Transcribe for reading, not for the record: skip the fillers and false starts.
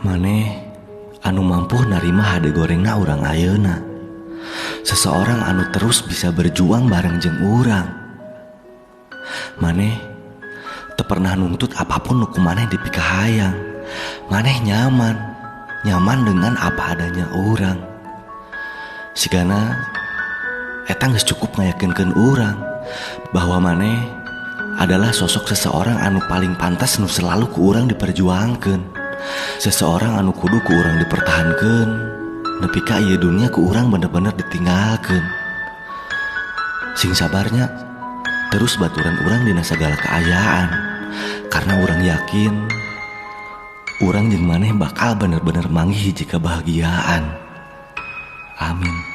Maneh anu mampu narima hade gorengna urang ayeuna. Seseorang anu terus bisa berjuang bareng jeung urang. Maneh teu pernah nuntut apapun nu ku maneh dipikahayang. Maneh nyaman, nyaman dengan apa adanya urang. Sigana eta geus cukup ngayakinkeun urang bahwa maneh adalah sosok seseorang anu paling pantas nu selalu ku urang diperjuangkeun. Seseorang anu kudu ku urang dipertahankeun nepi ka ieu dunia ku urang bener-bener ditinggalkeun. Sing sabarnya terus baturan urang dina sagala keayaan, karena urang yakin urang jeung maneh bakal bener-bener manggih hiji kebahagiaan. Amin.